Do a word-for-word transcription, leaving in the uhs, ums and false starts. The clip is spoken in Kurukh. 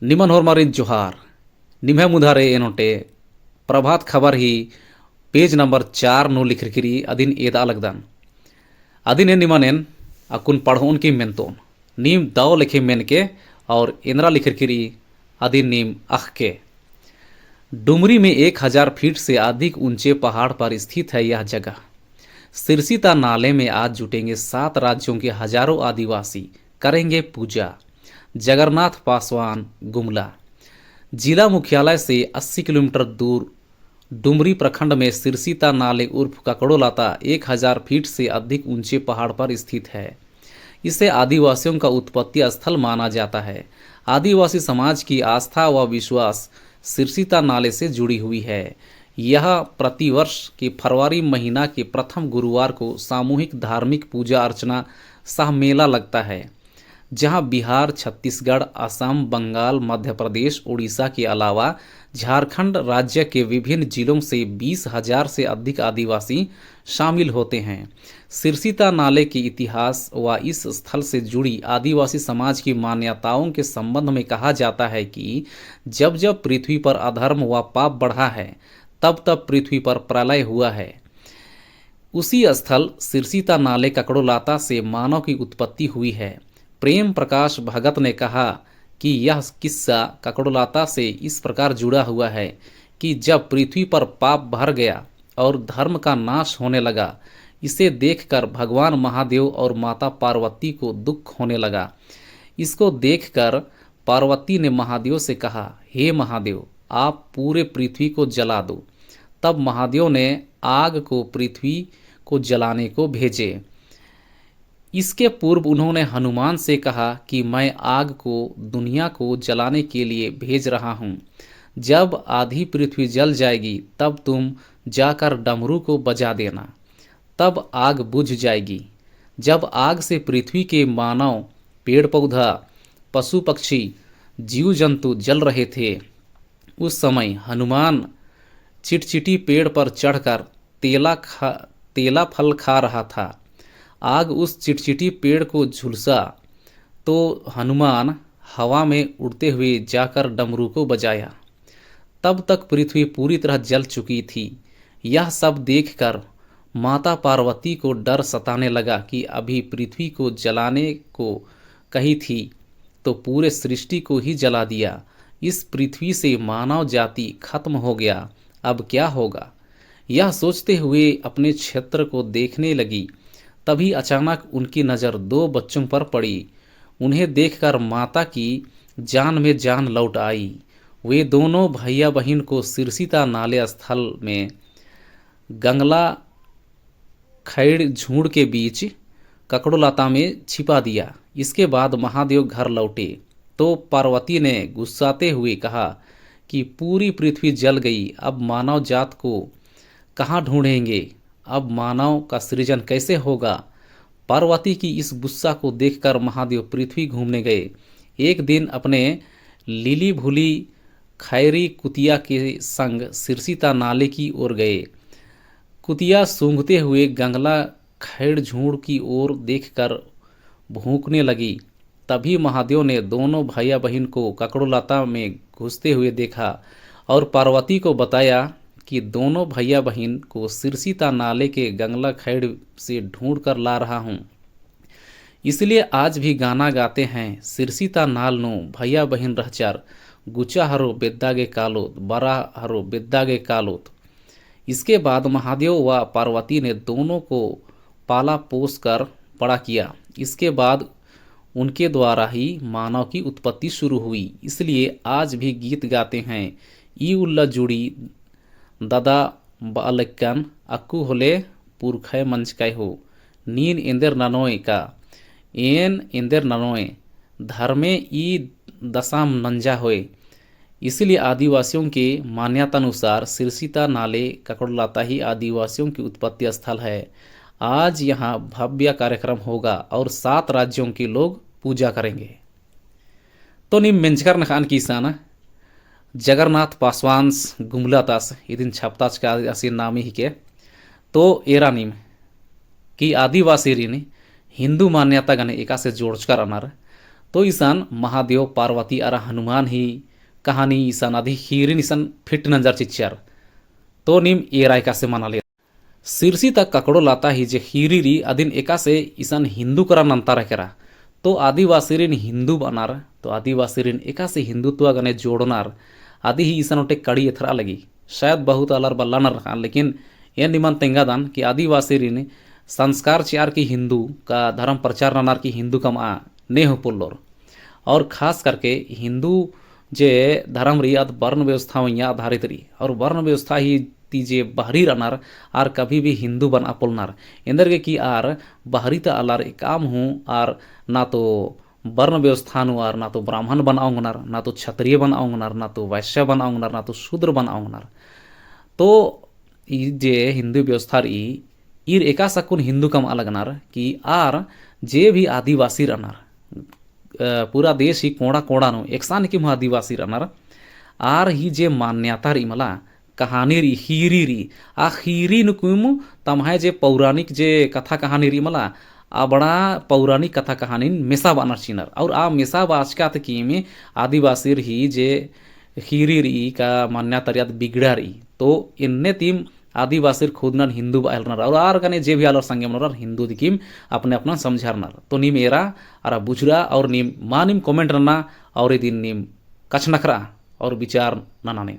निमन होरमारिन जोहार। निम्है मुधारे एन ओन्टे प्रभात खबर ही page number चार नू लिखरकी रई, अदिन एदआ लगदन। अदिन एन निमन एन अक्कुन पढ़ओन की मेन्तोन। नीम दव लेखे मेनके और एन्दरा लिखरकी रई, अदिन नीम अख़के। डुमरी में एक हजार फीट से अधिक ऊंचे पहाड़ पर स्थित है यह जगह। सिरसिता नाले में आज जुटेंगे सात राज्यों के हजारों आदिवासी, करेंगे पूजा। जगन्नाथ पासवान गुमला। जिला मुख्यालय से अस्सी किलोमीटर दूर डुमरी प्रखंड में सिरसिता नाले उर्फ ककड़ोलाता एक हजार फीट से अधिक ऊंचे पहाड़ पर स्थित है। इसे आदिवासियों का उत्पत्ति स्थल माना जाता है। आदिवासी समाज की आस्था व विश्वास सिरसिता नाले से जुड़ी हुई है। यह प्रतिवर्ष के फरवरी महीना के प्रथम गुरुवार को सामूहिक धार्मिक पूजा अर्चना सह मेला लगता है, जहां बिहार, छत्तीसगढ़, असम, बंगाल, मध्य प्रदेश, उड़ीसा के अलावा झारखंड राज्य के विभिन्न जिलों से बीस हजार से अधिक आदिवासी शामिल होते हैं। सिरसिता नाले के इतिहास व इस स्थल से जुड़ी आदिवासी समाज की मान्यताओं के संबंध में कहा जाता है कि जब जब पृथ्वी पर अधर्म व पाप बढ़ा है, तब तब पृथ्वी पर प्रलय हुआ है। उसी स्थल सिरसिता नाले ककड़ोलाता से मानव की उत्पत्ति हुई है। प्रेम प्रकाश भगत ने कहा कि यह किस्सा ककड़ोलाता से इस प्रकार जुड़ा हुआ है कि जब पृथ्वी पर पाप भर गया और धर्म का नाश होने लगा, इसे देखकर भगवान महादेव और माता पार्वती को दुख होने लगा। इसको देखकर पार्वती ने महादेव से कहा, "हे महादेव, आप पूरे पृथ्वी को जला दो।" तब महादेव ने आग को पृथ्वी को जलाने को भेजे। इसके पूर्व उन्होंने हनुमान से कहा कि मैं आग को दुनिया को जलाने के लिए भेज रहा हूँ। जब आधी पृथ्वी जल जाएगी, तब तुम जाकर डमरू को बजा देना, तब आग बुझ जाएगी। जब आग से पृथ्वी के मानव, पेड़ पौधा, पशु पक्षी, जीव जंतु जल रहे थे, उस समय हनुमान चिटचिटी पेड़ पर चढ़कर तेला खा, तेला फल खा रहा था। आग उस चिटचिटी पेड़ को झुलसा तो हनुमान हवा में उड़ते हुए जाकर डमरू को बजाया। तब तक पृथ्वी पूरी तरह जल चुकी थी। यह सब देखकर माता पार्वती को डर सताने लगा कि अभी पृथ्वी को जलाने को कही थी, तो पूरे सृष्टि को ही जला दिया। इस पृथ्वी से मानव जाति खत्म हो गया। अब क्या होगा? यह सोचते हुए अपने क्षेत्र को देखने लगी। तभी अचानक उनकी नज़र दो बच्चों पर पड़ी। उन्हें देखकर माता की जान में जान लौट आई। वे दोनों भैया बहिन को सिरसिता नाले स्थल में गंगला खैड़ झूड़ के बीच ककड़ोलाता में छिपा दिया। इसके बाद महादेव घर लौटे तो पार्वती ने गुस्साते हुए कहा कि पूरी पृथ्वी जल गई, अब मानव जात को कहाँ ढूंढेंगे? अब मानव का सृजन कैसे होगा? पार्वती की इस गुस्सा को देखकर महादेव पृथ्वी घूमने गए। एक दिन अपने लीली भूली खैरी कुतिया के संग सिरसिता नाले की ओर गए। कुतिया सूंघते हुए गंगला खैड़ झूड़ की ओर देखकर भूंकने लगी। तभी महादेव ने दोनों भैया बहिन को ककड़ोलाता में घुसते हुए देखा और पार्वती को बताया कि दोनों भैया बहिन को सिरसिता नाले के गंगला खैड़ से ढूंढ कर ला रहा हूँ। इसलिए आज भी गाना गाते हैं, सिरसिता नाल नू भैया बहिन रहचर, गुचा हरो बेद्दा गे कालोत, बरा हरो बेद्दा गे कालोत। इसके बाद महादेव व पार्वती ने दोनों को पाला पोस कर बड़ा किया। इसके बाद उनके द्वारा ही मानव की उत्पत्ति शुरू हुई। इसलिए आज भी गीत गाते हैं, ई उल्ला जुड़ी ददा बअलकन अक्कु होले पुरखय मंजकय हो। नीन एन्देर ननोय का, एन एन्देर ननोय, धर्मे ई दसाम नंजा होय। इसीलिए आदिवासियों के मान्यता अनुसार सिरसिता नाले ककड़ोलाता ही आदिवासियों की उत्पत्ति स्थल है। आज यहाँ भव्य कार्यक्रम होगा और सात राज्यों के लोग पूजा करेंगे। तो नीम मेंजकर नखान की इसाना जगरनाथ पासवान्स गुमलातास इदिन छापताचका आसिन नामी हिके। तो एरा नीम कि आदिवासीरिन हिन्दू मान्यता गने एकासे जोड़चका रअनर। तो इसन महादेव, पार्वती अरा हनुमान ही कहानी इसन अदी ख़ीरिन इसन fit नंजर चिच्चर। तो नीम एरा एकासे मनाले। सिरसी ता ककड़ो लता ही जे ख़ीरी रई अदिन एकासे इसन हिंदू करा नंतारा केरा। तो आदिवासीरिन हिंदू बअनर, तो आदिवासीरिन एकासे हिंदुत्व गने जोड़नर, अदी ही इसन ओटे कड़ी एथरआ लगी। शायद बहुत आलर बल्लानर रअनर, लेकिन एन निमन तेंगादन कि आदिवासीरिन संस्कार चिअर की हिंदू का धर्म प्रचार ननर की हिंदू कमआ ने हूँ पोल्लोर। और खास करके हिंदू जे धर्म रई अद वर्ण व्यवस्था मइय्याँ आधारित रई। और वर्ण व्यवस्था ही ती जे बहरी रअनर आर कभी भी हिंदू बनआ पोल्लनर। एन्देरगे कि आर बहरी ता आलर एकअम हूँ आर ना तो वर्ण व्यवस्था नू आर ना तो ब्राह्मण बनआ ओंगनर, ना तो क्षत्रिय बनआ ओंगनर, ना तो वैश्य बनआ ओंगनर, ना तो शूद्र बनआ ओंगनर। तो ई जे हिंदू व्यवस्था रई, ईर एकासे अक्कुन हिंदू कमआ लगनर कि आर जे भी आदिवासी रअनर, अ, पूरा देश ही कोड़ा कोड़ा नू एकसन किम आदिवासी रअनर, आर ही जे मान्यता रई मला, कहानी रई, ख़ीरी रई, आ ख़ीरी नुकुम तम्है जे पौराणिक जे कथा कहानी रई मला, अबड़ा पौराणिक कथा कहानीन मेसा बअनर चिअनर। और आ मेसा बाचका ता किम आदिवासीर ही जे ख़ीरी रई का मान्यता रई अद बिगड़ा रई। तो एन्ने तिम आदिवासीर खुदनन हिंदू बआ हेलरनर और आर गने जे भी आलर संगे मनोर आर हिंदू दिकिम अपने अपनन समझारनर। तो नीम एरा अरा बुझुरा और नीम मा नीम comment नना और इदिन नीम कछनखरा और विचार नना नीम।